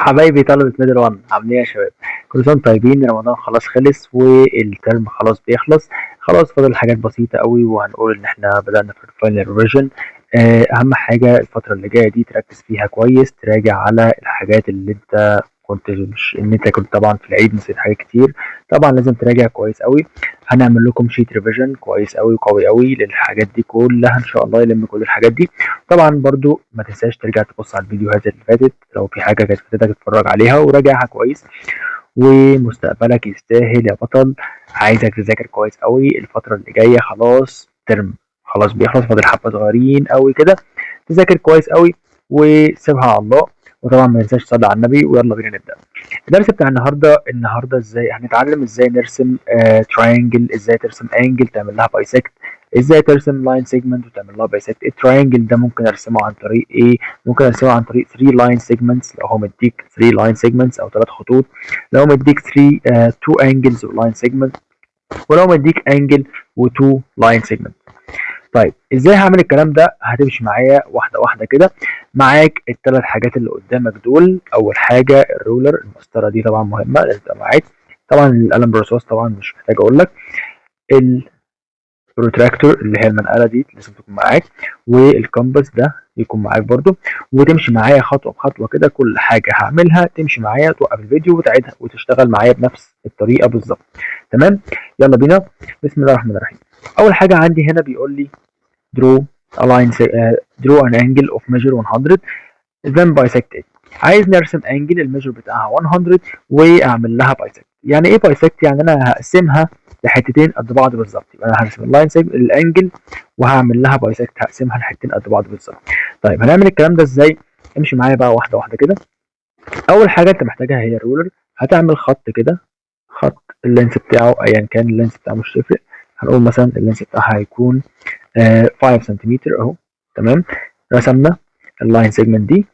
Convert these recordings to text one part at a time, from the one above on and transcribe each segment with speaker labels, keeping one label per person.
Speaker 1: حبايبي طلبة middle 1، عاملين ايه يا شباب؟ كل سنة وانتم طيبين. رمضان خلاص خلص والترم خلاص بيخلص، خلاص فاضل حاجات بسيطة قوي وهنقول ان احنا بدأنا في ال final revision. اهم حاجة الفترة اللي جاية دي تركز فيها كويس، تراجع على الحاجات اللي انت كنت مش ان انت كنت طبعا في العيد نسيت حاجات كتير، طبعا لازم تراجع كويس قوي. هنعمل لكم sheet revision كويس قوي وقوي قوي للحاجات دي كلها ان شاء الله، يلم كل الحاجات دي. طبعا برضو ما تنساش ترجع تبص على الفيديوهات اللي فاتت، لو في حاجة كانت فاتتك اتفرج عليها وراجعها كويس، ومستقبلك يستاهل يا بطل. عايزك تذاكر كويس قوي الفترة اللي جاية، خلاص ترم خلاص بيخلص، فاضل حبه صغيرين قوي كده، تذاكر كويس قوي وسيبها على الله. وطبعا ما تنساش تصلي على النبي. ويلا بينا نبدا الدرس بتاع النهارده. النهارده ازاي هنتعلم ازاي نرسم triangle، ازاي ترسم angle تعمل لها bisect، ازاي ترسم line segment وتعمل لها bisect. ال triangle ده ممكن ارسمه عن طريق ايه؟ ممكن ارسمه عن طريق 3 line segments لو هو مديك 3 line segments او 3 خطوط، لو مديك 3 2 angles و line segment، ولو مديك angle و2 line segment. طيب ازاي هعمل الكلام ده؟ هتمشي معايا واحدة واحدة كده. معاك الثلاث حاجات اللي قدامك دول. اول حاجة ال ruler، المسطره دي طبعا مهمة لازم تبقى معاك، طبعا القلم الرصاص طبعا مش محتاج اقول لك، ال protractor اللي هي المنقله دي لازم تكون معاك، وال compass ده يكون معاك برضو. وتمشي معايا خطوة بخطوة كده، كل حاجة هعملها تمشي معايا، توقف الفيديو وتعيدها وتشتغل معايا بنفس الطريقة بالظبط. تمام، يلا بينا. بسم الله الرحمن الرحيم. اول حاجة عندي هنا بيقول لي draw a line draw an angle of measure 100 then bisect it. عايز نرسم angle ال measure بتاعها 100 واعمل لها bisect. يعني ايه bisect؟ يعني انا هقسمها لحتتين قد بعض بالظبط. يبقى انا هرسم ال line ال angle وهعمل لها bisect، هقسمها لحتتين قد بعض بالظبط. طيب هنعمل الكلام ده ازاي؟ امشي معايا بقى واحدة واحدة كده. اول حاجة انت محتاجها هي ال ruler. هتعمل خط كده، خط ال length بتاعه ايا كان ال length بتاعه مش تفرق، هنقول مثلا ال length بتاعها هيكون 5 سنتيمتر اهو. تمام، رسمنا ال line segment دي.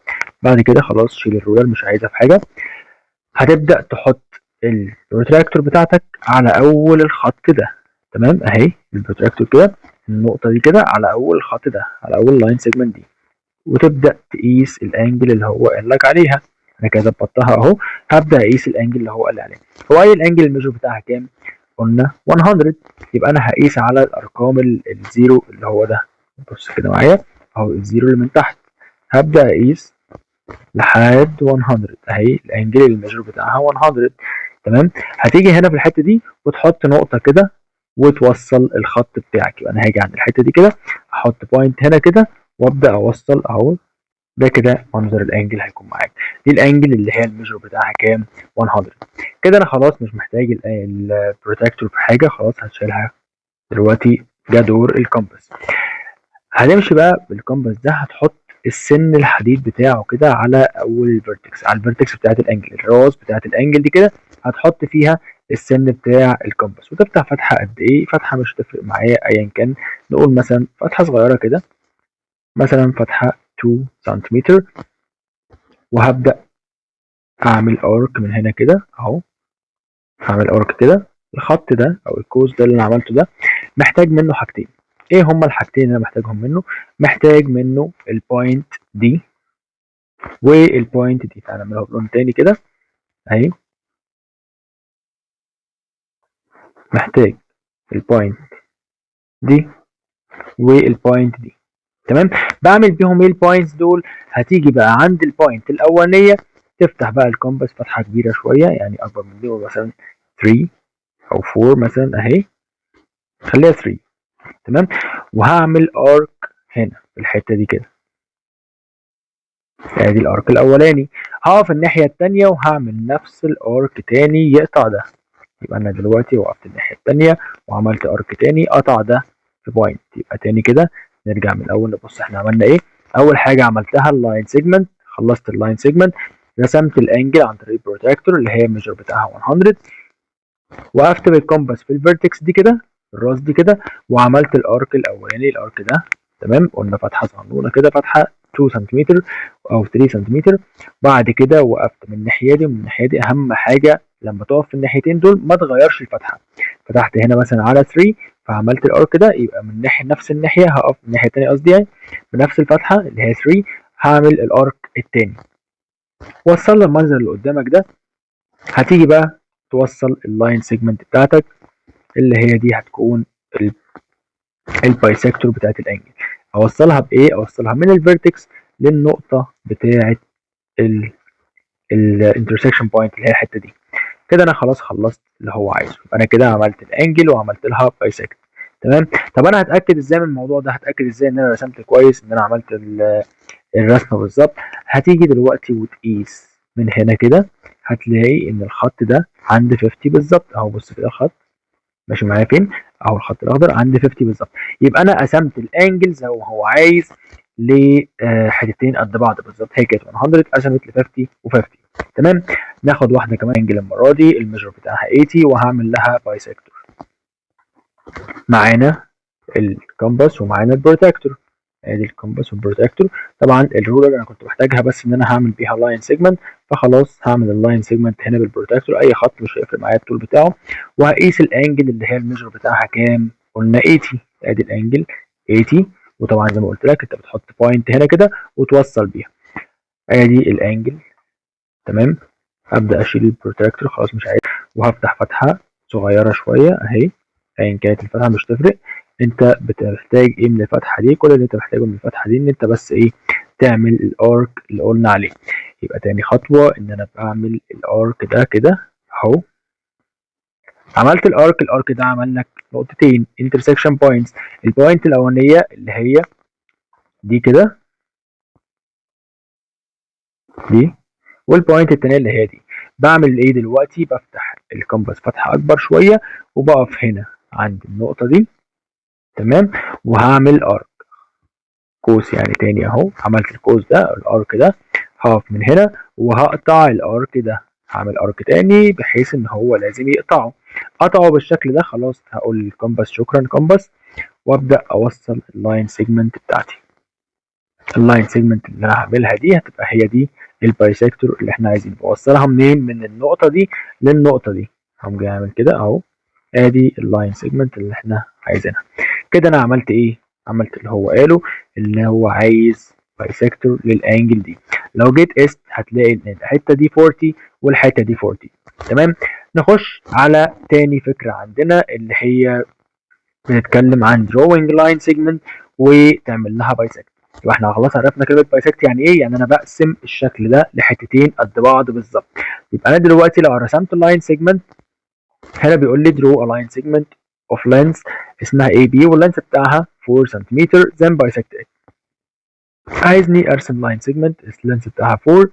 Speaker 1: بعد كده خلاص شيل ال ruler مش عايزها في حاجة. هتبدا تحط ال protractor بتاعتك على اول الخط ده. تمام، اهي ال protractor كده، النقطة دي كده على اول الخط ده، على اول line segment دي، وتبدا تقيس ال angle اللي هو قال لك عليها. انا كده ظبطتها اهو. هبدا اقيس ال angle اللي هو قال لي عليها. هو قال ال angle ال measure بتاعها كام؟ قلنا 100. يبقى انا هقيس على الارقام ال zero اللي هو ده. بص كده معايا اهو، ال zero اللي من تحت هبدا اقيس لحد 100. اهي ال angle ال measure بتاعها 100. تمام، هتيجي هنا في الحتة دي وتحط نقطة كده وتوصل الخط بتاعك. يبقى انا هاجي عند الحتة دي كده، احط point هنا كده وابدا اوصل اهو. ده كده منظر ال angle هيكون معاك. دي ال angle اللي هي ال measure بتاعها كام؟ 100. كده انا خلاص مش محتاج ال protractor في حاجة، خلاص هتشيلها. دلوقتي جه دور ال compass. هنمشي بقى بال compass ده، هتحط السن الحديد بتاعه كده على اول vertex، على ال vertex بتاعت ال angle، الراس بتاعت ال angle دي كده هتحط فيها السن بتاع ال compass، وتفتح فتحه قد ايه؟ فتحه مش هتفرق معايا ايا كان، نقول مثلا فتحه صغيرة كده، مثلا فتحه 2 سنتيمتر. وهبدا اعمل arc من هنا كده اهو، هعمل arc كده. الخط ده او القوس ده اللي انا عملته ده محتاج منه حاجتين. ايه هما الحاجتين اللي انا محتاجهم منه؟ محتاج منه ال point دي وال point دي. تعالى نعملها بلون تاني كده اهي. محتاج ال point دي وال point دي. تمام، بعمل بيهم ايه ال points دول؟ هتيجي بقى عند ال point الاولانية تفتح بقى ال compass فتحه كبيرة شوية، يعني اكبر من دي، مثلا 3 او 4 مثلا اهي، خليها 3. تمام، وهعمل arc هنا في الحتة دي كده، ادي ال arc الاولاني. هقف الناحية التانية وهعمل نفس ال arc تاني يقطع ده. يبقى انا دلوقتي وقفت الناحية التانية وعملت arc تاني قطع ده في point. يبقى تاني كده نرجع من الاول نبص احنا عملنا ايه. اول حاجة عملتها ال line segment، خلصت ال line segment، رسمت ال angle عن طريق ال protractor اللي هي ال measure بتاعها 100، وقفت بال compass في ال vertex دي كده، الراس دي كده، وعملت ال arc الاولاني، ال arc ده. تمام، قلنا فتحه صغنونه كده، فتحه 2 سنتيمتر او 3 سنتيمتر. بعد كده وقفت من الناحية دي ومن الناحية دي. اهم حاجة لما تقف في الناحيتين دول ما تغيرش الفتحة. فتحت هنا مثلا على 3 فعملت ال arc ده، يبقى من ناحية نفس الناحية هقف من الناحية الثانية، قصدي يعني بنفس الفتحة اللي هي 3 هعمل ال arc التاني. وصلنا المنظر اللي قدامك ده. هتيجي بقى توصل ال line segment بتاعتك اللي هي دي، هتكون ال bisector بتاعت ال angle. اوصلها بايه؟ اوصلها من ال vertex للنقطة بتاعت ال intersection point اللي هي الحتة دي. كده انا خلاص خلصت اللي هو عايزه. انا كده عملت ال angle وعملت لها bisect. تمام. طب انا هتاكد ازاي من الموضوع ده؟ هتاكد ازاي ان انا رسمت كويس، ان انا عملت الرسمة بالظبط؟ هتيجي دلوقتي وتقيس من هنا كده، هتلاقي ان الخط ده عند 50 بالظبط اهو. بص كده، الخط ماشي معايا فين؟ اهو الخط الاخضر عند 50 بالظبط. يبقى انا قسمت ال angle زي ما هو عايز لحتتين قد بعض بالظبط. هي كانت 100، قسمت ل 50 و50. تمام. ناخد واحدة كمان angle، المرة دي ال measure بتاعها 80، وهعمل لها bisector. معانا ال compass ومعانا ال protractor. ادي ال compass وال protractor. طبعا ال ruler انا كنت محتاجها بس ان انا هعمل بيها line segment، فخلاص هعمل ال line segment هنا بال protractor، اي خط مش هيفرق معايا الطول بتاعه. وهقيس ال angle اللي هي ال measure بتاعها كام؟ قلنا 80. ادي ال angle 80، وطبعا زي ما قلت لك انت بتحط point هنا كده وتوصل بيها. ادي ال angle. تمام. ابدا اشيل ال protractor، خلاص مش عايز، وهفتح فتحه صغيرة شوية اهي. ايا كانت الفتحة مش تفرق. انت بتحتاج ايه من الفتحة دي؟ كل اللي انت محتاجه من الفتحة دي ان انت بس ايه؟ تعمل ال arc اللي قلنا عليه. يبقى تاني خطوة ان انا بعمل ال arc ده كده اهو. عملت ال arc، ال arc ده عمل لك نقطتين intersection points. ال point الاولانية اللي هي دي كده دي، وال point التانية اللي هي دي. بعمل ايه دلوقتي؟ بفتح ال compass فتحة اكبر شوية وبقف هنا عند النقطة دي. تمام. وهعمل arc، قوس يعني تاني اهو. عملت القوس ده، ال arc ده، هقف من هنا وهقطع ال arc ده. هعمل arc تاني بحيث ان هو لازم يقطعه. قطعه بالشكل ده. خلاص، هقول لل compass شكرا compass، وابدا اوصل ال line segment بتاعتي. ال line segment اللي انا هعملها دي هتبقى هي دي ال bisector اللي احنا عايزينه. بوصلها منين؟ من النقطة دي للنقطة دي. هقوم جاي اعمل كده اهو. ادي ال line segment اللي احنا عايزينها. كده انا عملت ايه؟ عملت اللي هو قاله، اللي هو عايز bisector لل angle دي. لو جيت قست هتلاقي ان الحتة دي 40 والحتة دي 40. تمام. نخش على تاني فكرة عندنا اللي هي بنتكلم عن drawing line segment وتعمل لها bisect. يبقى احنا خلاص عرفنا كلمة bisect يعني ايه، يعني انا بقسم الشكل ده لحتتين قد بعض بالظبط. يبقى انا دلوقتي لو رسمت line segment هنا، بيقول لي draw a line segment of length اسمها AB وال length بتاعها 4 سنتيمتر، then bisect it. عايزني ارسم line segment ال length بتاعها 4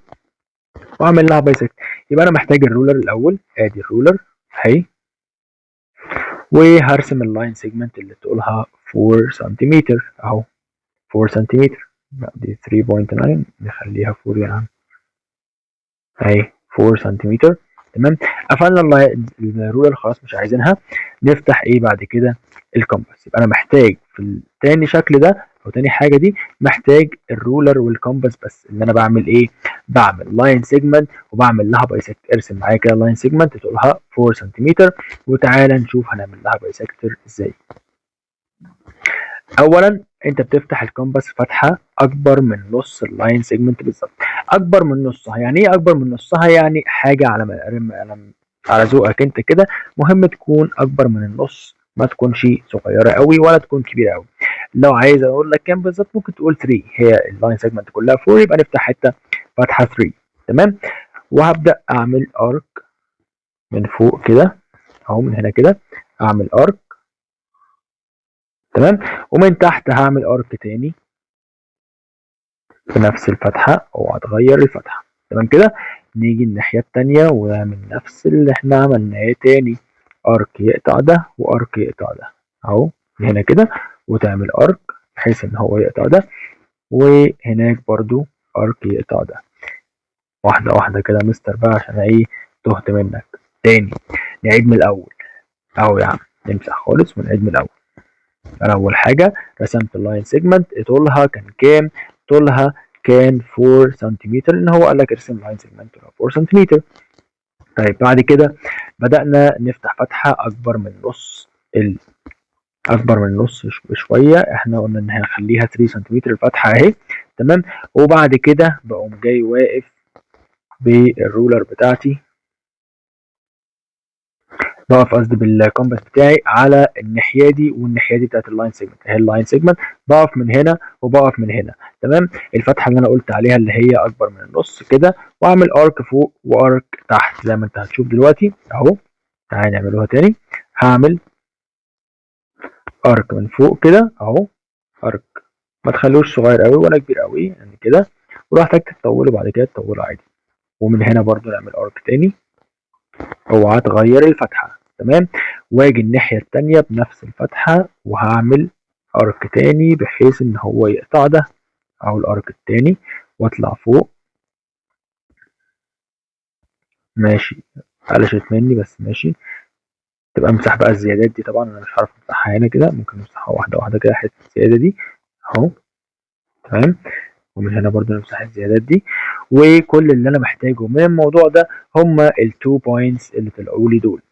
Speaker 1: واعمل لها bisect. يبقى انا محتاج ال ruler الاول. ادي ال ruler اهي، وهرسم ال line segment اللي طولها 4 سنتيمتر اهو. 4 سنتيمتر، لا دي 3.9، نخليها 4 يا عم، اهي 4 سنتيمتر. تمام. قفلنا ال ruler، خلاص مش عايزينها. نفتح ايه بعد كده؟ ال compass. يبقى انا محتاج في التاني شكل ده او تاني حاجة دي محتاج ال ruler وال compass بس. اللي انا بعمل ايه؟ بعمل line segment وبعمل لها bisect. ارسم معايا كده line segment طولها 4 سنتيمتر، وتعالى نشوف هنعمل لها bisector ازاي. اولا انت بتفتح ال compass فتحه اكبر من نص ال line segment بالظبط. اكبر من نصها يعني ايه؟ اكبر من نصها يعني حاجة على ذوقك انت كده، مهم تكون اكبر من النص، ما تكونش صغيرة قوي ولا تكون كبيرة قوي. لو عايز اقول لك كام بالظبط، ممكن تقول 3. هي ال line segment كلها 4، يبقى نفتح حتة فتحه 3. تمام. وهبدا اعمل arc من فوق كده اهو، من هنا كده اعمل arc. تمام. ومن تحت هعمل arc تاني بنفس الفتحة، اوعى تغير الفتحة. تمام كده. نيجي الناحية التانية ونعمل نفس اللي احنا عملناه تاني، arc يقطع ده و arc يقطع ده اهو هنا كده، وتعمل arc بحيث ان هو يقطع ده، وهناك برضو arc يقطع ده. واحدة واحدة كده مستر بقى، عشان ايه؟ تهت منك. تاني، نعيد من الاول اهو يا عم، نمسح خالص ونعيد من الاول. انا اول حاجة رسمت ال line segment، طولها كان كام؟ طولها كان 4 سنتيمتر، ان هو قال لك ارسم line segment طولها 4 سنتيمتر. طيب، بعد كده بدأنا نفتح فتحة اكبر من النص بشوية. احنا قلنا ان هنخليها 3 سنتيمتر الفتحة اهي. تمام. وبعد كده بقوم جاي واقف بال ruler بتاعتي، بقف قصدي بال compass بتاعي على الناحية دي والناحية دي بتاعت ال line segment. اهي ال line segment، بقف من هنا وبقف من هنا. تمام، الفتحة اللي انا قلت عليها اللي هي اكبر من النص كده، واعمل arc فوق و arc تحت زي ما انت هتشوف دلوقتي اهو. تعالى نعملوها تاني. هعمل arc من فوق كده اهو، arc ما تخلوش صغير قوي ولا كبير قوي يعني كده، ولو احتجت تطوله بعد كده تطوله عادي. ومن هنا برضو نعمل arc تاني، اوعى تغير الفتحة. تمام، واجي الناحية التانية بنفس الفتحة وهعمل arc تاني بحيث ان هو يقطع ده او ال arc التاني، واطلع فوق. ماشي، قلشت مني بس ماشي. تبقى امسح بقى الزيادات دي، طبعا انا مش عارف امسحها هنا كده، ممكن نمسحها واحدة واحدة كده حتة الزيادة دي اهو. تمام، ومن هنا برضو نمسح الزيادات دي. وكل اللي انا محتاجه من الموضوع ده هما ال 2 points اللي طلعوا لي دول.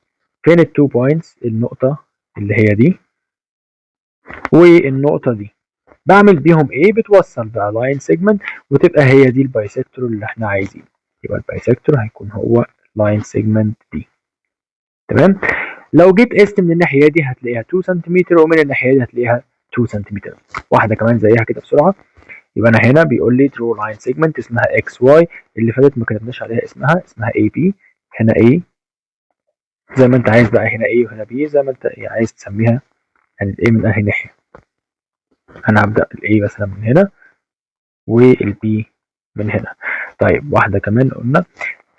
Speaker 1: فين ال 2 points؟ النقطة اللي هي دي والنقطة دي. بعمل بيهم ايه؟ بتوصل بقى line segment وتبقى هي دي ال bisector اللي احنا عايزينه. يبقى ال bisector هيكون هو line segment دي. تمام، لو جيت قست من الناحية دي هتلاقيها 2 سنتيمتر، ومن الناحية دي هتلاقيها 2 سنتيمتر. واحدة كمان زيها كده بسرعة. يبقى انا هنا بيقول لي draw line segment اسمها XY، اللي فاتت ما كتبناش عليها اسمها، اسمها AB. هنا A زي ما انت عايز بقى، هنا A وهنا B زي ما انت عايز تسميها، يعني ال A من انهي ناحية. انا هبدأ ال A مثلا من هنا وال B من هنا. طيب واحدة كمان قلنا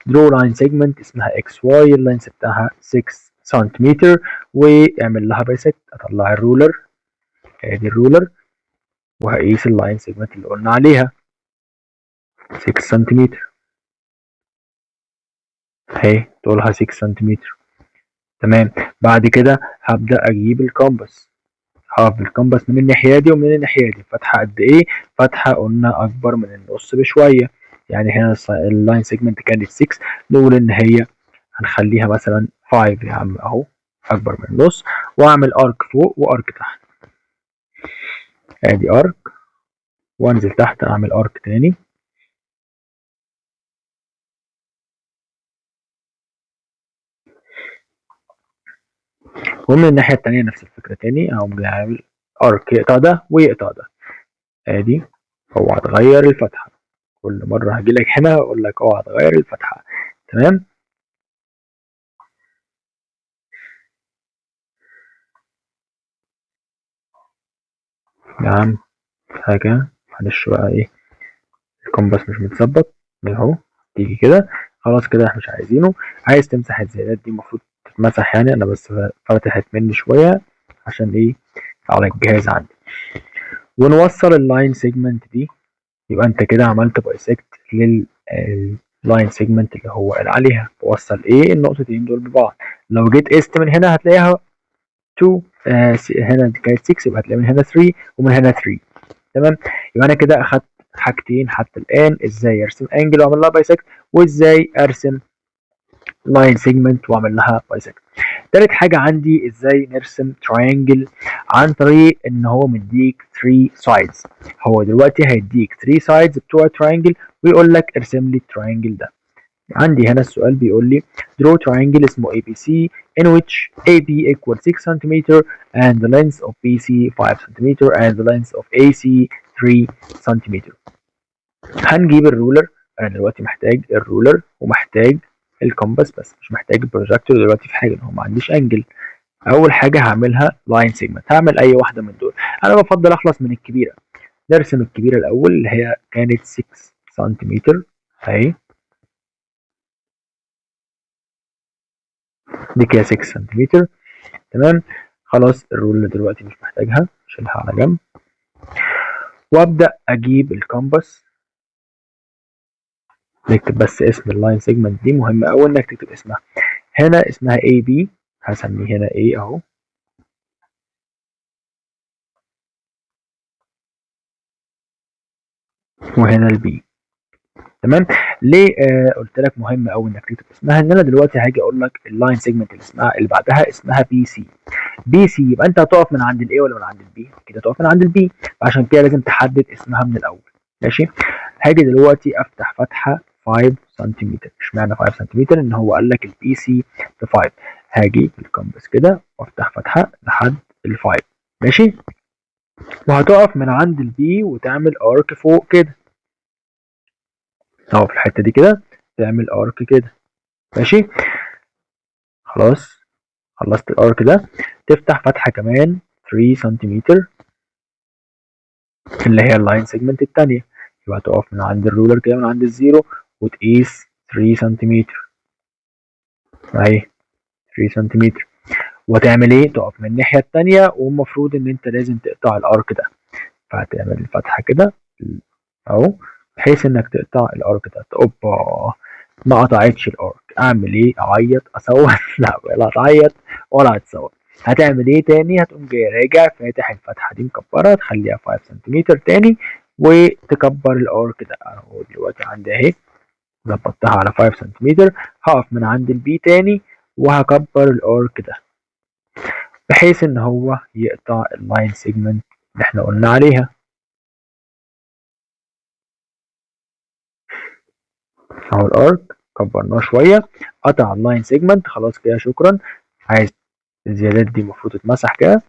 Speaker 1: draw line segment اسمها XY، ال length بتاعها 6 سنتيمتر، واعمل لها bisect. اطلع ال ruler، ادي ال ruler، وهقيس ال line segment اللي قلنا عليها 6 سنتيمتر اهي، طولها 6 سنتيمتر. تمام، بعد كده هبدأ اجيب ال compass. هقف بال compass من الناحية دي ومن الناحية دي. فتحة قد ايه؟ فتحة قلنا اكبر من النص بشوية، يعني هنا ال line segment كانت 6، نقول ان هي هنخليها مثلا 5 يا عم اهو، اكبر من النص. واعمل arc فوق و arc تحت، ادي arc، وانزل تحت اعمل arc تاني. ومن الناحية التانية نفس الفكرة تاني، اقوم جاي عامل arc يقطع ده ويقطع ده. ادي اوعى تغير الفتحة، كل مرة هجيلك هنا اقول لك اوعى تغير الفتحة. تمام، نعم حاجة معلش بقى ايه ال compass مش متظبط اهو، تيجي كده خلاص كده احنا مش عايزينه. عايز تمسح الزيادات دي المفروض تتمسح، يعني انا بس فتحت مني شوية عشان ايه على الجهاز عندي. ونوصل ال line segment دي، يبقى انت كده عملت bisect لل line segment اللي هو قال عليها. بوصل ايه النقطتين دول ببعض. لو جيت قست من هنا هتلاقيها 2، هنا كانت 6، يبقى هتلاقي من هنا 3 ومن هنا 3. تمام، يبقى انا كده اخدت حاجتين حتى الان، ازاي ارسم angle واعمل لها bisect، وازاي ارسم line segment واعمل لها bisect. تالت حاجة عندي ازاي نرسم triangle عن طريق ان هو مديك 3 sides. هو دلوقتي هيديك 3 sides بتوع triangle ويقول لك ارسم لي ال triangle ده. عندي هنا السؤال بيقول لي draw triangle اسمه ABC in which AB equals 6 cm and the length of BC 5 cm and the length of AC 3 cm. هنجيب ال ruler. انا دلوقتي محتاج ال ruler ومحتاج ال compass بس مش محتاج ال protractor دلوقتي في حاجة، هو ما عنديش angle. اول حاجة هعملها line segment، هعمل اي واحدة من دول. انا بفضل اخلص من الكبيرة، نرسم الكبيرة الاول اللي هي كانت 6 سنتيمتر اهي، دي كده 6 سنتيمتر. تمام، خلاص ال ruler دلوقتي مش محتاجها، شيلها على جنب. وابدا اجيب ال compass، نكتب بس اسم ال line segment دي، مهم قوي انك تكتب اسمها. هنا اسمها AB، هسميه هنا A اهو، وهنا ال B. تمام، ليه قلت لك مهم قوي انك تكتب اسمها؟ ان انا دلوقتي هاجي اقول لك ال line segment اللي اسمها اللي بعدها اسمها BC. BC يبقى انت هتقف من عند ال A ولا من عند ال B؟ كده تقف من عند ال B، عشان كده لازم تحدد اسمها من الاول. ماشي، هاجي دلوقتي افتح فتحه 5 سنتيمتر. اشمعنى 5 سنتيمتر؟ ان هو قال لك ال BC ب 5. هاجي بال compass كده وافتح فتحه لحد ال 5، ماشي، وهتقف من عند ال B وتعمل arc فوق كده اهو في الحتة دي كده، تعمل arc كده، ماشي. خلاص خلصت ال arc ده، تفتح فتحه كمان 3 سنتيمتر اللي هي ال line segment الثانية. يبقى تقف من عند ال ruler كده من عند ال zero وتقيس 3 سنتيمتر اهي 3 سنتيمتر. وتعمل ايه؟ تقف من الناحية التانية، والمفروض ان انت لازم تقطع ال arc ده، فهتعمل الفتحة كده اهو بحيث انك تقطع ال arc ده. اوبا، ما قطعتش ال arc، اعمل ايه؟ اعيط؟ اصوت؟ لا، ولا هتعيط ولا هتصوت. هتعمل ايه تاني؟ هتقوم جاي راجع فاتح الفتحة دي مكبرة، تخليها 5 سنتيمتر تاني وتكبر ال arc ده اهو. دلوقتي عندي اهي ظبطتها على 5 سنتيمتر. هقف من عند ال B تاني وهكبر ال arc ده بحيث ان هو يقطع ال line segment اللي احنا قلنا عليها. اهو ال arc كبرناه شوية، قطع ال line segment. خلاص كده شكرا. عايز الزيادات دي المفروض تتمسح كده،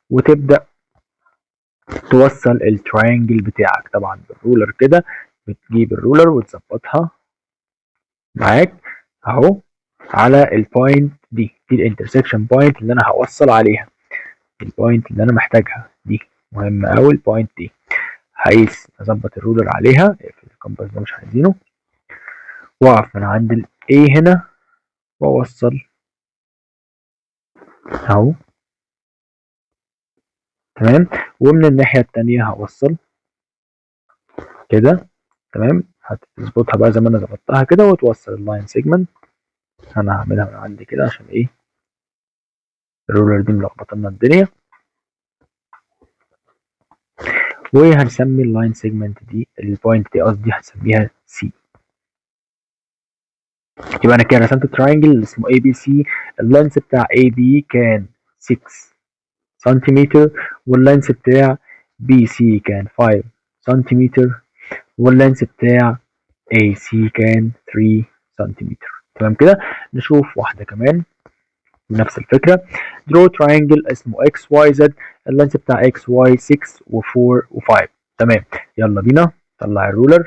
Speaker 1: وتبدا توصل ال triangle بتاعك طبعا بال ruler كده. بتجيب ال ruler وتظبطها معاك اهو على ال point دي، دي ال intersection point اللي انا هوصل عليها، ال point اللي انا محتاجها دي مهمة اوي ال point دي. عايز اظبط ال ruler عليها، اقفل ال compass ده مش عايزينه، واقف من عند ال A هنا واوصل اهو، تمام. ومن الناحية التانية هوصل كده، تمام. هتظبطها بقى زي ما انا ظبطتها كده وتوصل ال line segment. انا هعملها من عندي كده عشان ايه ال ruler دي ملخبطة لنا الدنيا. وهنسمي ال line segment دي، ال point دي قصدي، هنسميها C. يبقى انا كده رسمت triangle اللي اسمه ABC. ال length بتاع AB كان 6 سنتيمتر، وال length بتاع BC كان 5 سنتيمتر، وال length بتاع AC كان 3 سنتيمتر. تمام كده. نشوف واحدة كمان بنفس الفكرة. draw triangle اسمه XYZ، ال length بتاع XY 6 و4 و5. تمام، يلا بينا. طلع ال ruler،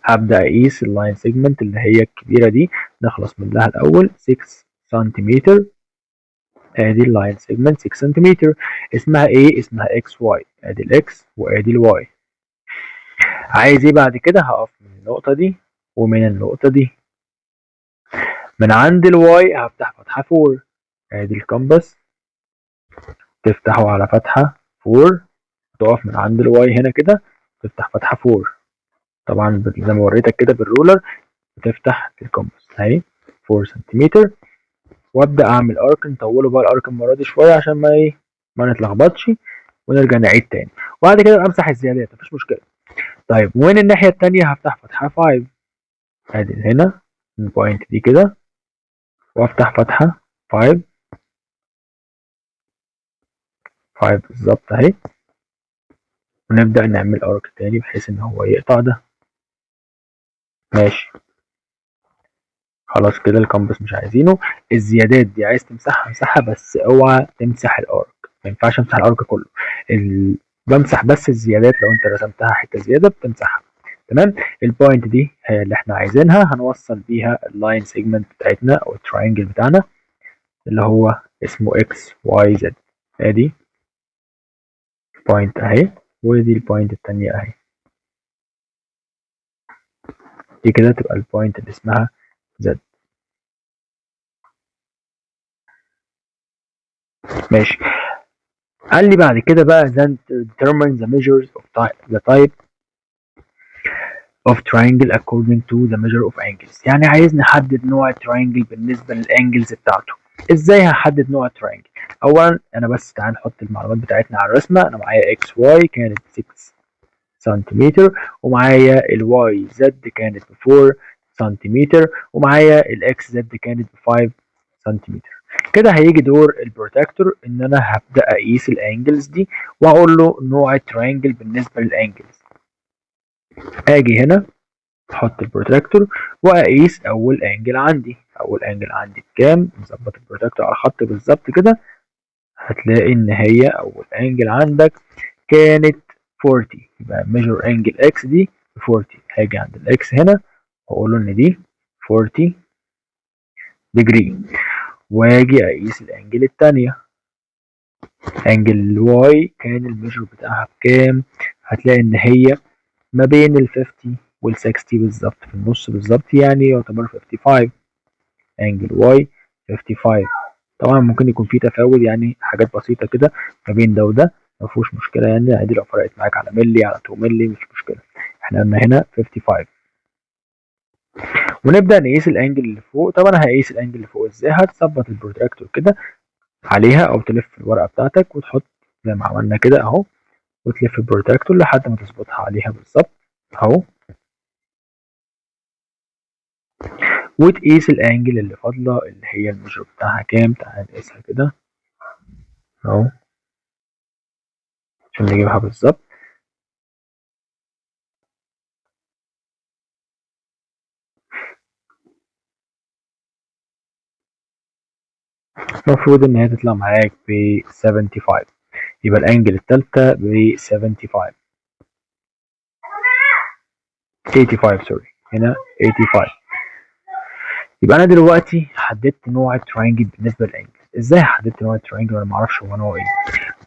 Speaker 1: هبدأ أقيس ال line segment اللي هي الكبيرة دي، نخلص منها الأول. 6 سنتيمتر، ادي ال line segment 6 سنتيمتر. اسمها ايه؟ اسمها XY. ادي ال X وادي ال Y. عايز ايه بعد كده؟ هقف من النقطة دي ومن النقطة دي، من عند ال Y هفتح فتحة 4. ادي ال compass تفتحه على فتحة 4، تقف من عند ال Y هنا كده تفتح فتحة 4. طبعا زي ما وريتك كده بال ruler بتفتح ال compass اهي 4 سنتيمتر. وابدا اعمل arc، نطوله بقى ال arc المرة دي شوية عشان ما ايه ما نتلخبطش، ونرجع نعيد تاني. وبعد كده امسح الزيادات مفيش مشكلة. طيب وين الناحية التانية؟ هفتح فتحه 5، ادي هنا ال point دي كده، وافتح فتحه 5 5 بالظبط اهي، ونبدا نعمل arc تاني بحيث ان هو يقطع ده. ماشي خلاص كده ال compass مش عايزينه. الزيادات دي عايز تمسحها امسحها، بس اوعى تمسح ال arc، ما ينفعش امسح ال arc كله، بمسح بس الزيادات. لو انت رسمتها حتة زيادة بتمسحها. تمام. ال point دي هي اللي احنا عايزينها، هنوصل بيها ال line segment بتاعتنا او ال triangle بتاعنا اللي هو اسمه XYZ. ادي point اهي، ودي ال point التانية اهي، دي كده تبقى ال point اللي اسمها Z. ماشي. قال لي بعد كده بقى then determine the measures of the type of triangle according to the measure of angles. يعني عايز نحدد نوع ال triangle بالنسبة لل angles بتاعته. ازاي هحدد نوع ال triangle؟ اولا انا بس تعال نحط المعلومات بتاعتنا على الرسمة. انا معايا XY كانت 6 سنتيمتر، ومعايا ال YZ كانت ب 4 سنتيمتر، ومعايا ال XZ كانت ب 5 سنتيمتر. كده هيجي دور ال protractor ان انا هبدا اقيس ال angles دي واقول له نوع ال triangle بالنسبة لل angles. اجي هنا احط ال protractor واقيس اول angle عندي. اول angle عندي بكام؟ نظبط ال protractor على الخط بالظبط كده، هتلاقي ان هي اول angle عندك كانت 40، يبقى measure angle X دي 40. هاجي عند ال X هنا واقول له ان دي 40 degree، واجي اقيس ال angle التانية angle Y كان ال measure بتاعها بكام؟ هتلاقي ان هي ما بين ال 50 وال 60 بالظبط، في النص بالظبط، يعني يعتبر 55. angle Y 55. طبعا ممكن يكون في تفاوت، يعني حاجات بسيطة كده ما بين ده وده، ما فيهوش مشكلة، يعني عادي لو فرقت معاك على ملي على 2 ملي مش مشكلة. احنا قلنا هنا 55. ونبدأ نقيس ال angle اللي فوق. طب انا هقيس ال angle اللي فوق ازاي؟ هتظبط ال protractor كده عليها، او تلف الورقة بتاعتك وتحط زي ما عملنا كده اهو، وتلف ال protractor لحد ما تظبطها عليها بالظبط اهو، وتقيس ال angle اللي فاضلة اللي هي ال measure بتاعها كام. تعال نقيسها كده اهو عشان نجيبها بالظبط. المفروض ان هي تطلع معاك ب 75، يبقى ال angle التالتة ب 75، 85 sorry، هنا 85. يبقى انا دلوقتي حددت نوع ال triangle بالنسبة لل angle. ازاي حددت نوع ال triangle وانا ما اعرفش هو نوعه ايه؟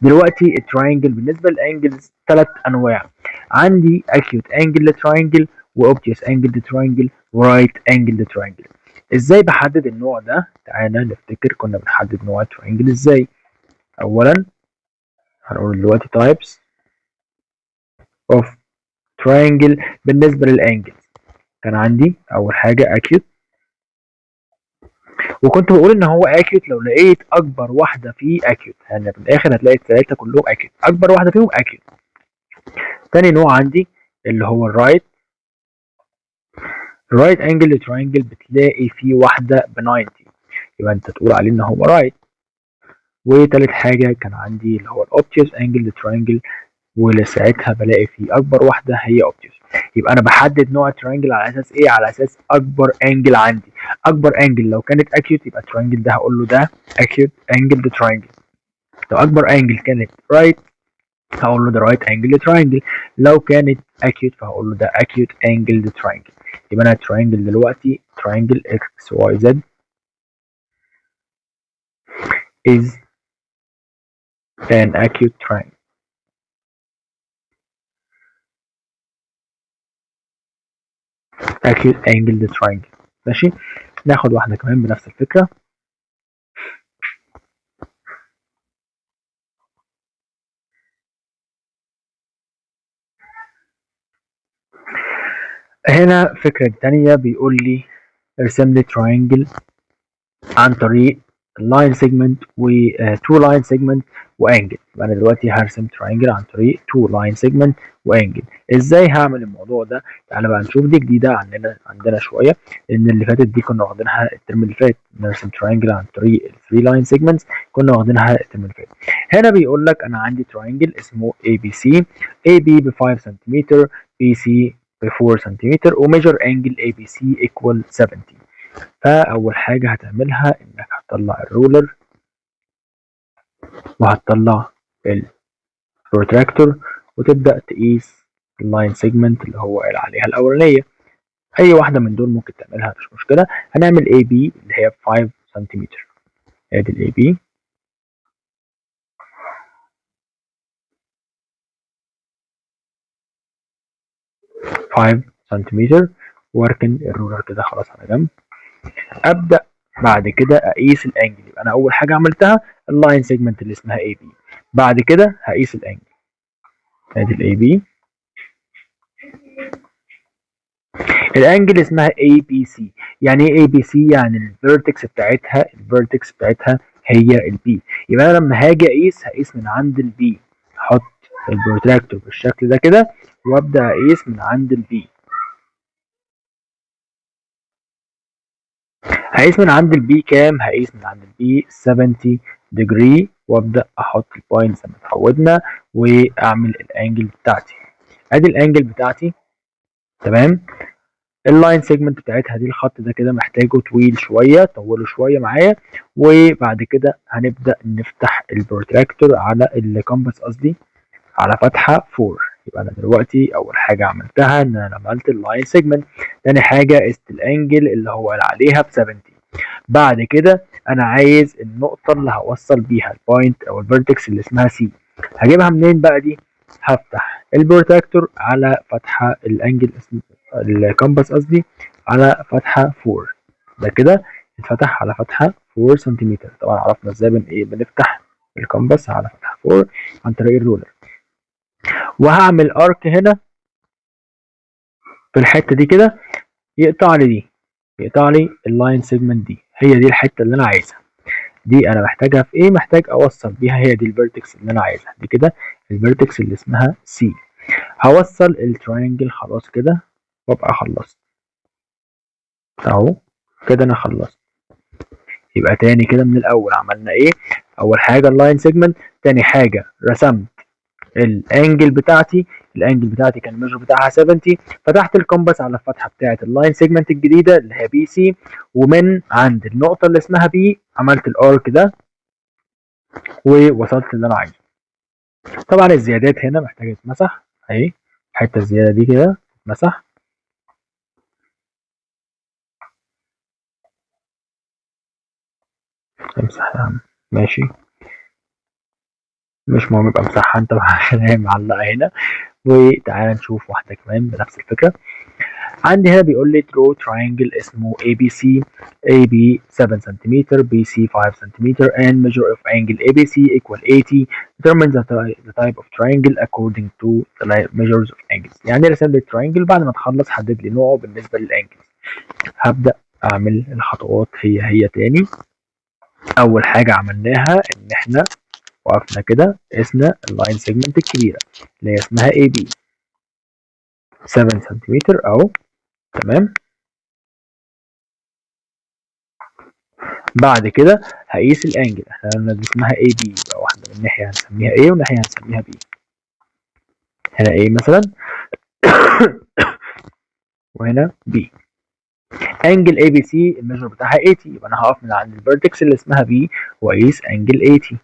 Speaker 1: دلوقتي ال triangle بالنسبة لل angles 3 انواع، عندي acute angle triangle و obtuse angle triangle و right angle triangle. ازاي بحدد النوع ده؟ تعالى نفتكر كنا بنحدد نوع ال triangle ازاي. اولا هنقول دلوقتي types of triangle بالنسبة لل angle. كان عندي اول حاجة acute، وكنت بقول ان هو acute لو لقيت اكبر واحدة فيه acute، يعني في الاخر هتلاقي الثلاثة كلهم acute، اكبر واحدة فيهم acute. تاني نوع عندي اللي هو ال right، ال right angle triangle بتلاقي فيه واحدة ب 90، يبقى انت تقول عليه ان هو right. وتالت حاجة كان عندي اللي هو ال obtuse angle triangle، واللي ساعتها بلاقي فيه اكبر واحدة هي obtuse. يبقى انا بحدد نوع ال triangle على اساس ايه؟ على اساس اكبر angle عندي. اكبر angle لو كانت acute يبقى ال triangle ده هقول له ده acute angle triangle. لو اكبر angle كانت right هقول له ده right angle triangle. لو كانت acute فهقول له ده acute angle triangle. يبقى انا triangle دلوقتي triangle X Y Z is an acute triangle. acute angle triangle. ماشي، ناخد واحدة كمان بنفس الفكرة. هنا فكرة تانية بيقول لي ارسم لي triangle عن طريق line segment و two line segment و angle. يبقى انا دلوقتي هرسم triangle عن طريق two line segment و angle. ازاي هعمل الموضوع ده؟ تعالى بقى نشوف. دي جديدة عندنا شوية، لان اللي فاتت دي كنا واخدينها الترم اللي فات، نرسم triangle عن طريق 3 line segments كنا واخدينها الترم اللي فات. هنا بيقول لك انا عندي triangle اسمه ABC، AB ب 5 سنتيمتر، BC ب 4 سنتيمتر، و measure angle ABC equal 70. فأول حاجة هتعملها إنك هتطلع ال ruler وهتطلع ال protractor وتبدأ تقيس ال line segment اللي هو قال عليها الأولانية. أي واحدة من دول ممكن تعملها مش مشكلة. هنعمل AB اللي هي 5 سنتيمتر، ادي ال AB 5 سنتيمتر، واركن ال ruler كده خلاص على جنب. ابدا بعد كده اقيس ال angle. يبقى انا اول حاجة عملتها ال line segment اللي اسمها AB، بعد كده هقيس ال angle، ادي ال AB. ال angle اسمها ABC. يعني ايه ABC؟ يعني ال vertex بتاعتها هي ال B. يبقى انا لما هاجي اقيس هقيس من عند ال B، احط ال protractor بالشكل ده كده وابدا اقيس من عند ال B. هقيس من عند ال B كام؟ هقيس من عند ال B 70 degree، وابدا احط ال point زي ما اتعودنا واعمل ال angle بتاعتي. ادي ال angle بتاعتي، تمام. ال line segment بتاعتها دي الخط ده كده محتاجه طويل شوية، طوله شوية معايا. وبعد كده هنبدا نفتح ال protractor على ال compass قصدي على فتحه 4. يبقى انا دلوقتي اول حاجة عملتها ان انا عملت ال line segment، تاني حاجة قست ال angle اللي هو قال عليها ب 70. بعد كده انا عايز النقطة اللي هوصل بيها ال point او ال vertex اللي اسمها C، هجيبها منين بقى دي؟ هفتح ال protractor على فتحه ال angle ال compass قصدي على فتحه 4. ده كده اتفتح على فتحه 4 سنتيمتر. طبعا عرفنا ازاي بن ايه بنفتح ال compass على فتحه 4 عن طريق ال ruler. وهعمل arc هنا في الحتة دي كده يقطع لي دي، يقطع لي ال line segment دي. هي دي الحتة اللي انا عايزها، دي انا محتاجها في ايه؟ محتاج اوصل بيها، هي دي ال vertex اللي انا عايزها، دي كده ال vertex اللي اسمها C. هوصل ال triangle خلاص كده وابقى خلصت اهو كده، انا خلصت. يبقى تاني كده من الاول عملنا ايه؟ اول حاجة ال line segment، تاني حاجة رسمت ال angle بتاعتي، ال angle بتاعتي كان ال measure بتاعها 70، فتحت ال compass على الفتحة بتاعه ال line segment الجديدة اللي هي BC، ومن عند النقطة اللي اسمها B عملت ال arc ده ووصلت اللي انا عايزه. طبعا الزيادات هنا محتاجه تتمسح اهي، الحتة الزيادة دي كده تتمسح. امسح يا عم، ماشي، مش مهم يبقى امسحها انت بقى عشان هي معلقه هنا. وتعالى نشوف واحدة كمان بنفس الفكرة. عندي هنا بيقول لي draw triangle اسمه ABC، AB 7 سنتيمتر، BC 5 سنتيمتر and measure of angle ABC equal 80. determine the type of triangle according to the measures of angles. يعني رسم لي triangle، بعد ما تخلص حدد لي نوعه بالنسبة لل angles. هبدا اعمل الخطوات هي هي تاني. اول حاجة عملناها ان احنا وقفنا كده قسنا ال line segment الكبيرة اللي هي اسمها AB 7 سنتيمتر اهو، تمام. بعد كده هقيس ال angle، احنا قلنا دي اسمها AB، يبقى واحدة من ناحية هنسميها A وناحية هنسميها B. هنا A مثلا وهنا B. angle ABC ال measure بتاعها 80، يبقى انا هقف من عند ال vertex اللي اسمها B واقيس angle 80.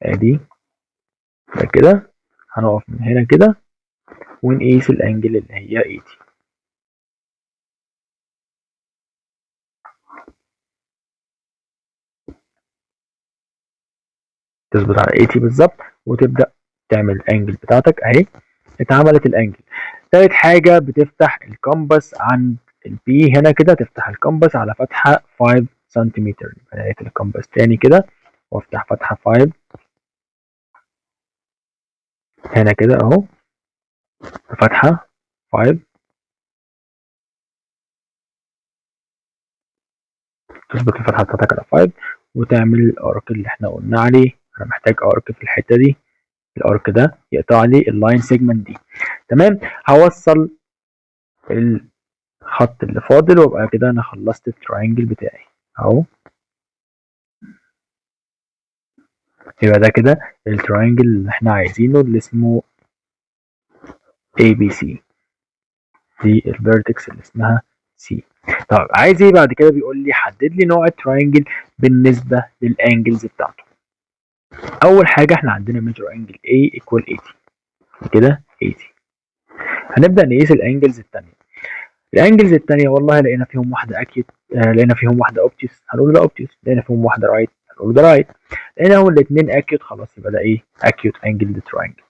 Speaker 1: ادي ده كده، هنقف من هنا كده ونقيس ال angle اللي هي 80. تظبط على 80 بالظبط وتبدأ تعمل ال angle بتاعتك اهي، اتعملت ال angle. تالت حاجة بتفتح ال compass عند ال B هنا كده، تفتح ال compass على فتحة 5 سنتيمتر. يبقى ال compass تاني كده وافتح فتحة 5 هنا كده اهو، فتحة 5، تظبط الفتحة بتاعتك على 5 وتعمل ال arc اللي احنا قلنا عليه. انا محتاج arc في الحتة دي، ال arc ده يقطع لي ال line segment دي، تمام. هوصل الخط اللي فاضل وابقى كده انا خلصت ال triangle بتاعي اهو. يبقى ده كده ال triangle اللي احنا عايزينه اللي اسمه ABC، دي ال vertex اللي اسمها C. طب عايز ايه بعد كده؟ بيقول لي حدد لي نوع ال triangle بالنسبة لل angles بتاعته. اول حاجة احنا عندنا measure angle A equal 80، كده 80. هنبدا نقيس ال angles الثانية. ال angles الثانية والله لقينا فيهم واحدة acute، لقينا فيهم واحدة obtuse، هنقول ده obtuse. لقينا فيهم واحدة right، هنقول ده right. لقينا هما الاثنين acute، خلاص يبقى ده ايه؟ acute angle triangle.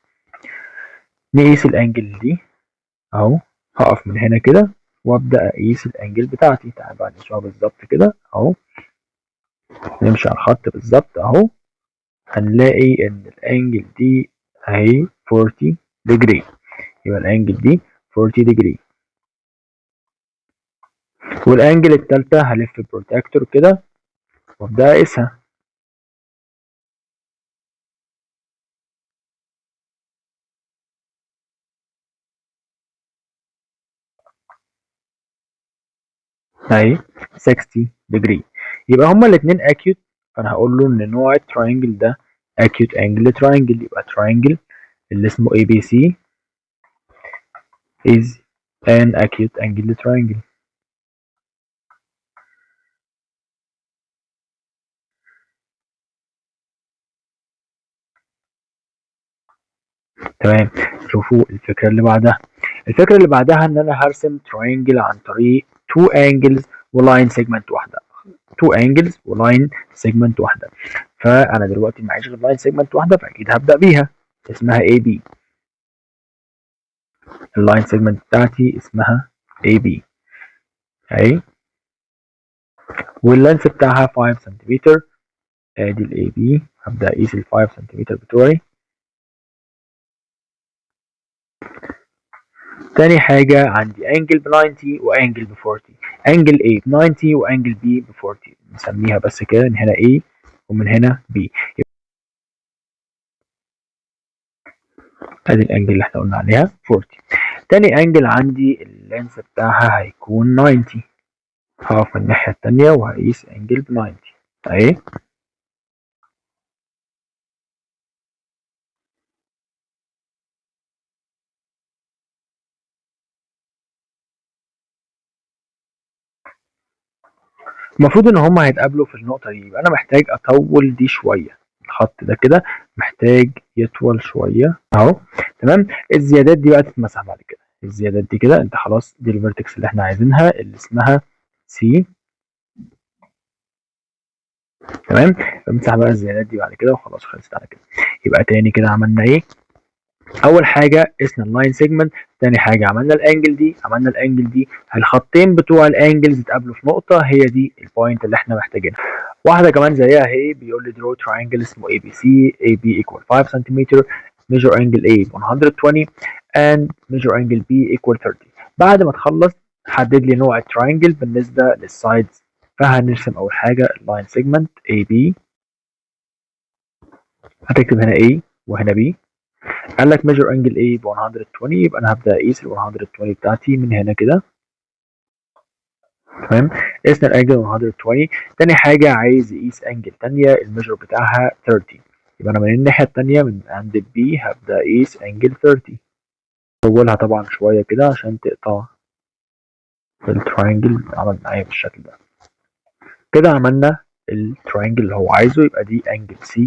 Speaker 1: نقيس ال angle دي اهو، هقف من هنا كده وابدا اقيس ال angle بتاعتي. تعال بقى نقيسها بالظبط كده اهو، نمشي على الخط بالظبط اهو، هنلاقي ان ال angle دي اهي 40 degree، يبقى ال angle دي 40 degree. وال angle التالتة هلف protractor كده وابدا اقيسها، اهي 60 degree. يبقى هما الاتنين acute، فانا هقول له ان نوع ال triangle ده acute angle triangle، يبقى triangle اللي اسمه ABC is an acute angle triangle. تمام. شوفوا الفكرة اللي بعدها. الفكرة اللي بعدها ان انا هرسم triangle عن طريق two angles و line segment واحدة. two angles و line segment واحدة. فانا دلوقتي معيش غير line segment واحدة، فاكيد هبدأ بيها، اسمها AB. ال line segment بتاعتي اسمها AB اهي، وال length بتاعها 5 سنتيمتر. ادي ال AB، هبدأ اقيس ال 5 سنتيمتر بتوعي. تاني حاجة عندي angle ب 90 و angle ب 40، angle A ب 90 و angle B ب 40، نسميها بس كده من هنا A ومن هنا B. ادي ال angle اللي احنا قلنا عليها 40. تاني angle عندي ال length بتاعها هيكون 90، هقف من الناحية التانية وهقيس angle ب 90 اهي. المفروض ان هما هيتقابلوا في النقطة دي، يبقى انا محتاج اطول دي شوية، الخط ده كده محتاج يطول شوية اهو. تمام. الزيادات دي بقى تتمسح بعد كده، الزيادات دي كده انت خلاص دي ال vertex اللي احنا عايزينها اللي اسمها C. تمام. بمسح بقى الزيادات دي بعد كده وخلاص خلصت على كده. يبقى تاني كده عملنا ايه؟ اول حاجه قسنا ال line segment، تاني حاجه عملنا ال angle دي، عملنا ال angle دي، الخطين بتوع ال angles اتقابلوا في نقطه، هي دي ال point اللي احنا محتاجينها. واحده كمان زيها اهي، بيقول لي draw triangle اسمه ABC، AB equal 5 سنتيمتر، measure angle A 120 and measure angle B equal 30. بعد ما تخلص حدد لي نوع ال triangle بالنسبه لل sides. فهنرسم اول حاجه ال line segment AB، هتكتب هنا A وهنا B. قال لك measure angle A ب 120، يبقى انا هبدا اقيس ال 120 بتاعتي من هنا كده. تمام. قسنا ال angle 120. تاني حاجه عايز يقيس angle تانية ال measure بتاعها 30، يبقى انا من الناحيه التانية من عند ال B هبدا اقيس angle 30، طولها طبعا شويه كده عشان تقطع ال triangle. عمل معايا بالشكل ده كده، عملنا ال triangle اللي هو عايزه، يبقى دي angle C.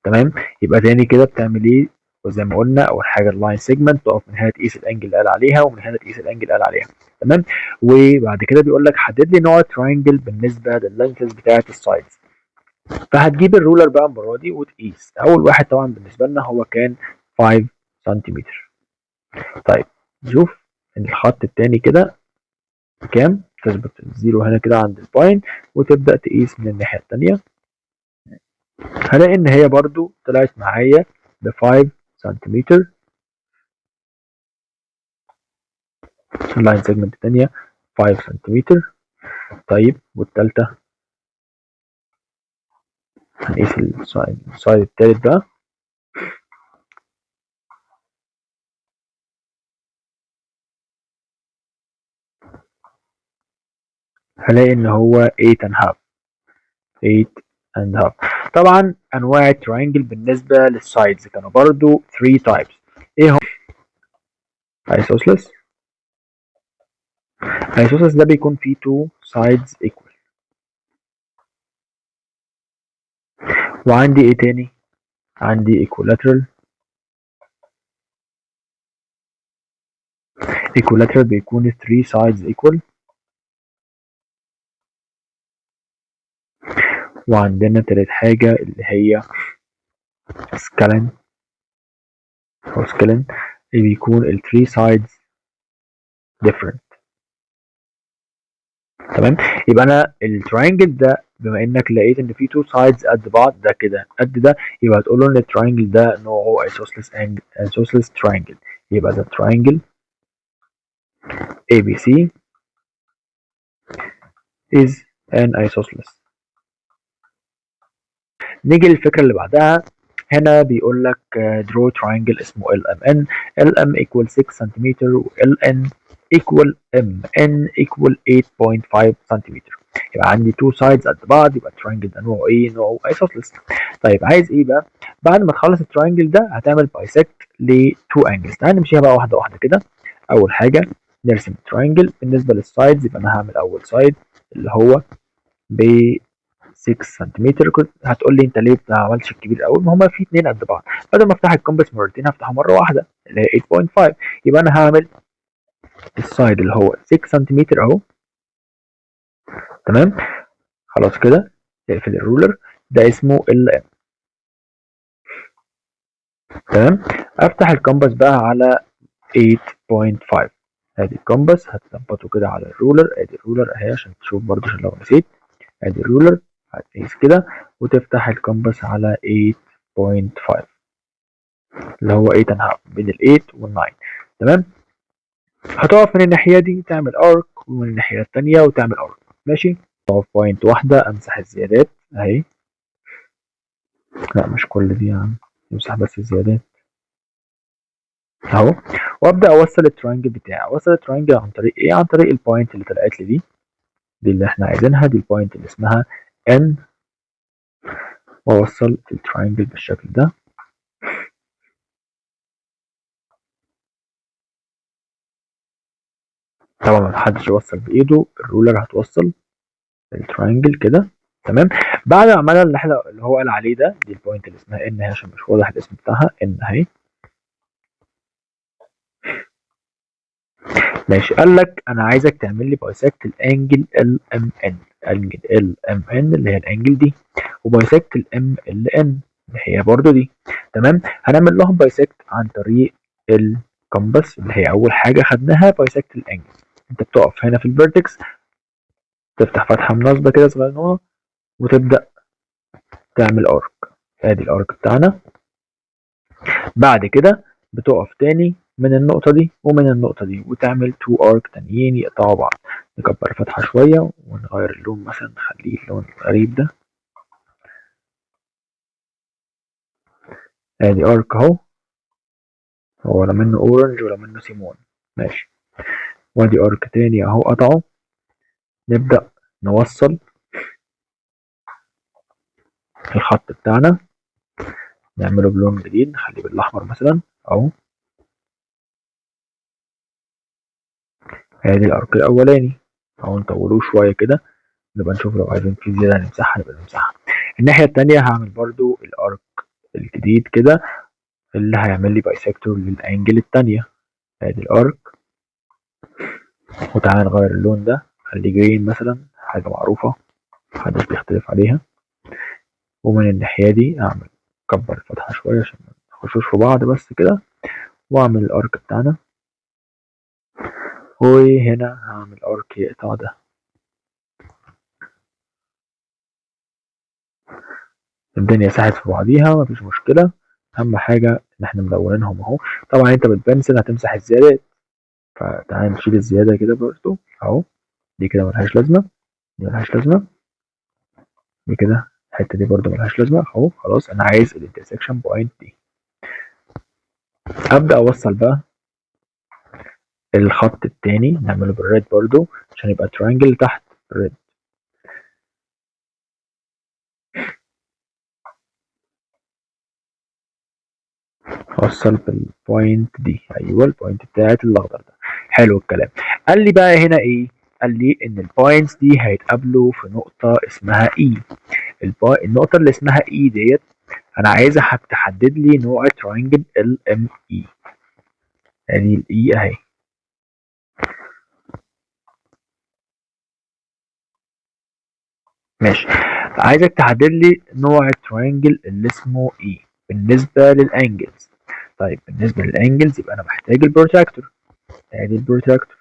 Speaker 1: تمام. يبقى تاني كده بتعمل ايه؟ وزي ما قلنا اول حاجه ال line segment، تقف من هنا تقيس ال angle اللي قال عليها، ومن هنا تقيس ال angle اللي قال عليها. تمام. وبعد كده بيقول لك حدد لي نوع triangle بالنسبه لل lengths بتاعه ال sides. فهتجيب ال ruler بقى المره دي وتقيس. اول واحد طبعا بالنسبه لنا هو كان 5 سنتيمتر. طيب نشوف الخط التاني كده بكام، تظبط ال zero هنا كده عند ال point وتبدا تقيس من الناحيه التانية. هلاقي ان هي برضو طلعت معايا ب 5 سنتيمتر. ال line segment التانية 5 سنتيمتر. طيب والتالتة هنقيس ال side التالت بقى. هلاقي ان هو 8 and half، 8 and half. طبعا انواع ال triangle بالنسبه لل sides كانوا برضو 3 types. ايه هم؟ isosceles. isosceles ده بيكون فيه 2 sides equal. وعندي ايه تاني؟ عندي equilateral. equilateral بيكون 3 sides equal. وعندنا تالت حاجة اللي هي scalene أو scalene، اللي بيكون ال 3 sides different. تمام. يبقى أنا ال triangle ده بما إنك لقيت إن في 2 sides قد بعض، ده كده قد ده، يبقى هتقول له إن ال triangle ده نوعه isosceles triangle. يبقى ده triangle ABC is an isosceles. نيجي للفكرة اللي بعدها. هنا بيقول لك draw triangle اسمه LMN، LM equal 6 سنتيمتر و LN equal MN equal 8.5 سنتيمتر. يبقى عندي two sides قد بعض، يبقى ال triangle ده نوعه ايه؟ نوعه isosceles. طيب عايز ايه بقى؟ بعد ما تخلص ال triangle ده هتعمل bisect ل two angles. تعال نمشيها بقى واحدة واحدة كده. أول حاجة نرسم triangle. بالنسبة لل sides يبقى انا هعمل اول side اللي هو ب 6 سنتيمتر. كنت هتقول لي انت ليه ما عملتش الكبير قوي؟ ما هما في اتنين قد بعض، بدل ما افتح ال compass مرتين هفتحه مرة واحدة اللي هي 8.5. يبقى انا هعمل ال side اللي هو 6 سنتيمتر اهو. تمام، خلاص كده اقفل ال ruler، ده اسمه LM. تمام، افتح ال compass بقى على 8.5. ادي ال compass هتظبطه كده على ال ruler، ادي ال ruler اهي عشان تشوف برضه عشان لو نسيت. ادي ال ruler هتقيس كده وتفتح ال compass على 8.5 اللي هو 8 and half، بين ال 8 وال 9. تمام، هتقف من الناحية دي تعمل arc، ومن الناحية التانية وتعمل arc. ماشي، تقف point واحدة، امسح الزيادات اهي. لا مش كل دي يا عم، امسح بس الزيادات اهو. وابدا اوصل ال triangle بتاعي. اوصل ال triangle عن طريق ايه؟ عن طريق ال point اللي طلعت لي دي، دي اللي احنا عايزينها، دي ال point اللي اسمها N. واوصل ال triangle بالشكل ده. طبعا ما حدش يوصل بايده، ال ruler هتوصل ال triangle كده. تمام، بعد ما عملها اللي احنا اللي هو قال عليه ده، دي ال point اللي اسمها N اهي عشان مش واضح الاسم بتاعها، N اهي. ماشي، قال لك انا عايزك تعمل لي bisect ال angle LMN، angle LMN اللي هي ال angle دي، و bisect ال MLN اللي هي برضو دي. تمام، هنعمل لهم bisect عن طريق ال compass اللي هي اول حاجة خدناها، bisect ال angle. انت بتقف هنا في ال vertex، تفتح فتحه مناسبة كده صغيرة وتبدا تعمل arc. ادي ال arc بتاعنا. بعد كده بتقف تاني من النقطة دي ومن النقطة دي وتعمل two arc تانيين يقطعوا بعض. نكبر الفتحة شوية ونغير اللون، مثلا نخليه اللون الغريب ده. ادي arc اهو، هو ولا منه orange ولا منه سيمون. ماشي، وادي arc تاني اهو قطعه. نبدأ نوصل الخط بتاعنا، نعمله بلون جديد، نخليه بالاحمر مثلا اهو. ادي ال arc الاولاني اهو، نطولوه شوية كده، نبقى نشوف لو عايزين في زيادة نمسحها نبقى نمسحها. الناحية التانية هعمل برضو ال arc الجديد كده اللي هيعمل لي bisector لل angle التانية. ادي ال arc، وتعالى نغير اللون ده، خليه green مثلا، حاجة معروفة محدش بيختلف عليها. ومن الناحية دي اعمل كبر الفتحة شوية عشان ما نخشوش في بعض بس كده، واعمل ال arc بتاعنا. وهنا هعمل arc يقطع ده. الدنيا ساحت في بعضيها مفيش مشكلة، اهم حاجة ان احنا ملونينهم اهو. طبعا انت بال pencil هتمسح الزيادات، فتعال نشيل الزيادة كده برضو اهو. دي كده ملهاش لازمة، دي ملهاش لازمة، دي كده الحتة دي برضو ملهاش لازمة اهو. خلاص انا عايز ال intersection point دي. ابدأ اوصل بقى الخط التاني، نعمله بال red برضو عشان يبقى triangle تحت red. اوصل بال point دي، ايوه ال point بتاعت الاخضر ده. حلو الكلام. قال لي بقى هنا ايه؟ قال لي ان ال points دي هيتقابلوا في نقطة اسمها E. النقطة اللي اسمها E ديت انا عايزها تحدد لي نوع triangle LME. ادي ال E اهي. ماشي، عايزك تحدد لي نوع ال triangle اللي اسمه E بالنسبة لل angles. طيب بالنسبة لل angles يبقى انا محتاج ال protractor. ادي ال protractor،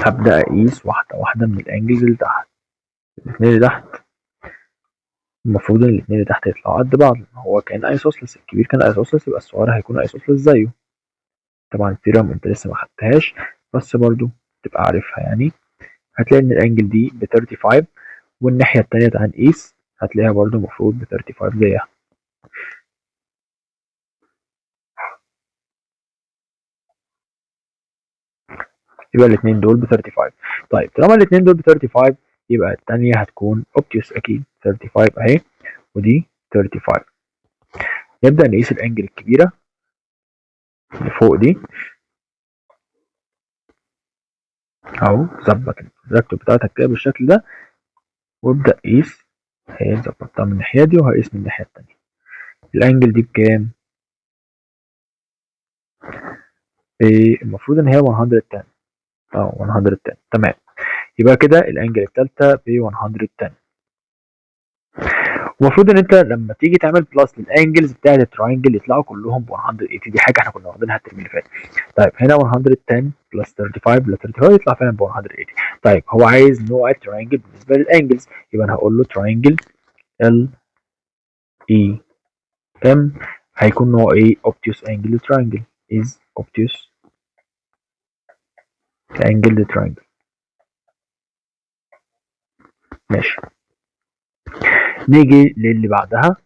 Speaker 1: هبدأ اقيس واحدة واحدة من ال angles اللي تحت. الاتنين اللي تحت المفروض ان الاتنين اللي تحت يطلعوا قد بعض، لان هو كان isosceles، الكبير كان isosceles يبقى الصغير هيكون isosceles زيه. طبعا ال theorem انت لسه ما خدتهاش بس برضو تبقى عارفها يعني. هتلاقي ان ال angle دي ب 35، والناحية التانية تعال نقيس هتلاقيها برضو المفروض ب 35 زيها. يبقى الاتنين دول ب 35. طيب طالما الاتنين دول ب 35 يبقى التانية هتكون obtuse اكيد، 35 اهي ودي 35. نبدأ نقيس ال angle الكبيرة، اللي فوق دي اهو، ظبط ال protractor بتاعتك كده بالشكل ده، وابدأ قيس. اهي ظبطتها من الناحية دي، وهقيس من الناحية التانية. ال angle دي بكام؟ إيه، المفروض ان هي 110. 110، تمام. يبقى كده ال angle التالتة ب 110. المفروض ان انت لما تيجي تعمل plus لل angles بتاعت ال triangle يطلعوا كلهم ب 180، دي حاجة احنا كنا واخدينها الترم اللي فات. طيب هنا 110 plus 35 plus 35 يطلع فعلا ب 180. طيب هو عايز نوع ال triangle بالنسبة لل angles، يبقى انا هقول له triangle L E M هيكون نوع ايه؟ obtuse angle triangle، is obtuse angle triangle. ماشي، نيجي للي بعدها.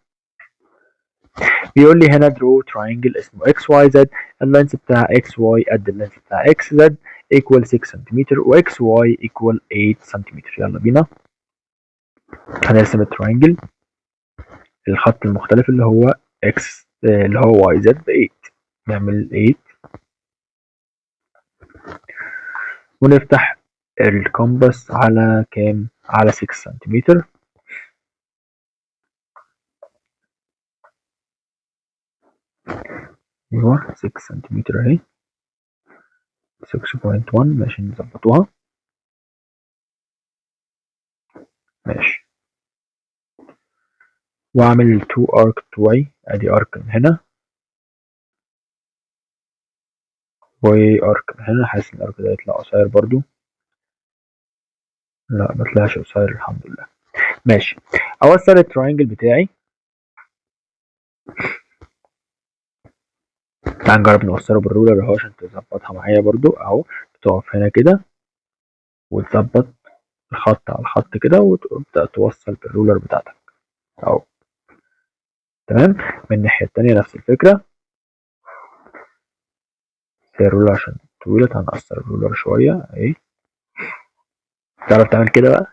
Speaker 1: بيقول لي هنا draw triangle اسمه XYZ، ال length بتاع XY قد ال length بتاع XZ equal 6 سنتيمتر و XY equal 8 سنتيمتر. يلا بينا هنرسم ال triangle، الخط المختلف اللي هو X اللي هو YZ ب 8، نعمل 8 ونفتح ال compass على كام؟ على 6 سنتيمتر. ايوه 6 سنتيمتر اهي، 6.1. ماشي نظبطوها. ماشي، واعمل ال 2 arc بتوعي، ادي arc من هنا و arc من هنا. حاسس ان ال arc ده يطلع قصير برضو، لا ما طلعش قصير الحمد لله. ماشي، اوصل ال triangle بتاعي. تعال نجرب نوصله بال ruler اهو عشان تظبطها معايا برضو اهو. بتقف هنا كده وتظبط الخط على الخط كده وتبدأ توصل بال ruler بتاعتك اهو. تمام، من الناحية التانية نفس الفكرة، هي ال ruler عشان طويلة هنقصر ال ruler شوية اهي. تعرف تعمل كده بقى؟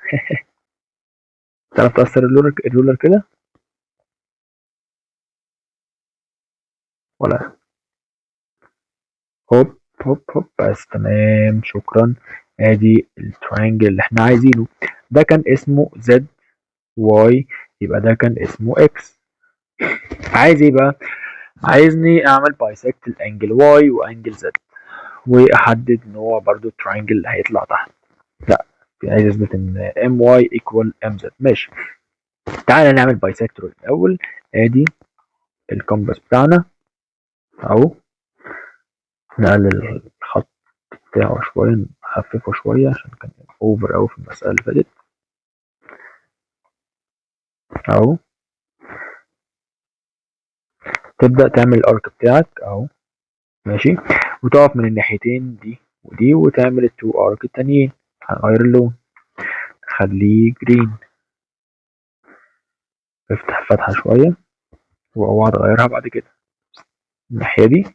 Speaker 1: تعرف تقصر ال ruler كده ولا؟ هوب هوب هوب، بس تمام، شكرا. ادي ال triangle اللي احنا عايزينه. ده كان اسمه Z Y، يبقى ده كان اسمه X. عايز ايه بقى؟ عايزني اعمل bisect ال angle Y و angle Z، واحدد نوع برضو ال triangle اللي هيطلع تحت. لا، عايز اثبت ان M Y equal M Z. ماشي، تعالى نعمل bisector الاول. ادي ال compass بتاعنا اهو، نقلل الخط بتاعه شوية، نخففه شوية عشان كان over اوي في المسألة اللي فاتت اهو. تبدأ تعمل ال arc بتاعك اهو، ماشي، وتقف من الناحيتين دي ودي وتعمل ال two arc التانيين. هنغير اللون خليه green، افتح فتحة شوية واوعى تغيرها بعد كده الناحية دي،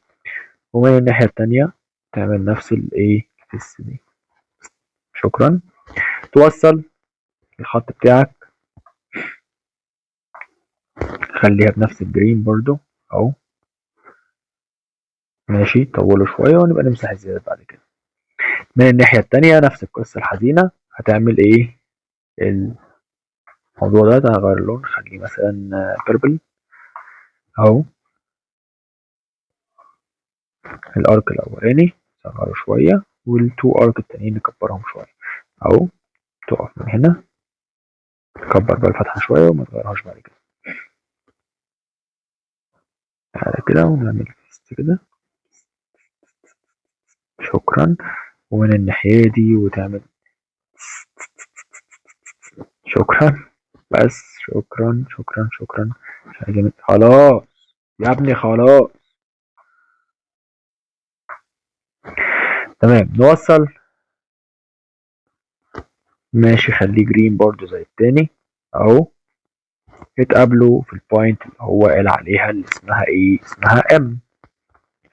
Speaker 1: ومن الناحية التانية تعمل نفس الايه الفس دي. شكرا. توصل الخط بتاعك، خليها بنفس ال green برضو اهو، ماشي. طوله شوية ونبقى نمسح الزيادة بعد كده. من الناحية التانية نفس القصة الحزينة، هتعمل ايه الموضوع ده؟ هغير اللون، خليه مثلا purple اهو. ال arc الاولاني صغره شوية، وال two arc التانيين نكبرهم شوية اهو. تقف من هنا تكبر بقى الفتحة شوية وما تغيرهاش بعد كده. تعالى كده ونعمل paste كده، شكرا. ومن الناحية دي وتعمل شكرا، بس شكرا شكرا شكرا. مش عايز أعمل. خلاص يا ابني خلاص، تمام. نوصل، ماشي، خليه green برضو زي التاني اهو. اتقابلوا في ال point اللي هو قال عليها اللي اسمها ايه؟ اسمها M،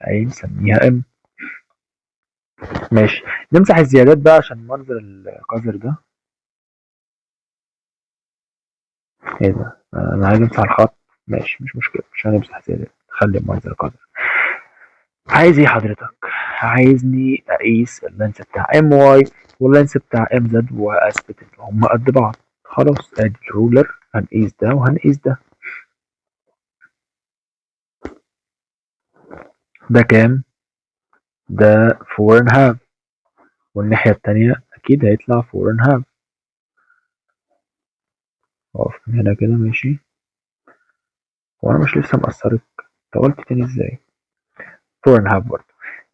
Speaker 1: اهي نسميها M. ماشي، نمسح الزيادات بقى عشان منظر القذر ده. ايه ده؟ انا عايز امسح الخط. ماشي، مش مشكلة، مش هنمسح زيادات، خلي المنظر قذر. عايز ايه حضرتك؟ عايزني اقيس ال length بتاع MY وال length بتاع MZ واثبت ان هما قد بعض. خلاص ادي ال ruler، هنقيس ده وهنقيس ده. ده كام؟ ده 4.5، والناحية التانية أكيد هيطلع 4.5. أقف من هنا كده ماشي. هو أنا مش لسه مقصرك؟ طولت تاني إزاي؟ 4.5 برضه.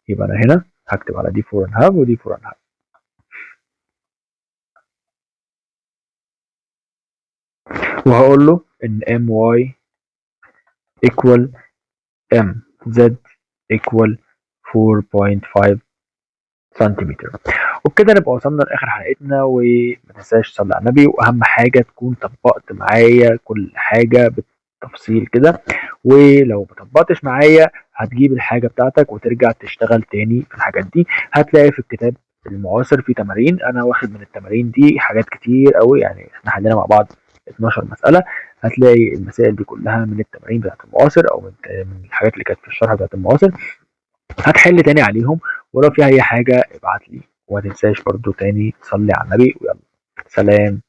Speaker 1: يبقى أنا هنا هكتب على دي 4.5 ودي 4.5. وهقول له إن MY equal MZ equal 4.5 سنتيمتر. وبكده نبقى وصلنا لآخر حلقتنا، وما تنساش تصلي على النبي، وأهم حاجة تكون طبقت معايا كل حاجة بالتفصيل كده، ولو ما طبقتش معايا هتجيب الحاجة بتاعتك وترجع تشتغل تاني في الحاجات دي. هتلاقي في الكتاب المعاصر في تمارين، أنا واخد من التمارين دي حاجات كتير قوي، احنا حلينا مع بعض 12 مسألة. هتلاقي المسائل دي كلها من التمارين بتاعت المعاصر أو من الحاجات اللي كانت في الشرح بتاعت المعاصر. هتحل تاني عليهم، ولو في أي حاجة ابعت لي، وما تنساش برضو تاني تصلي على النبي. ويلا سلام.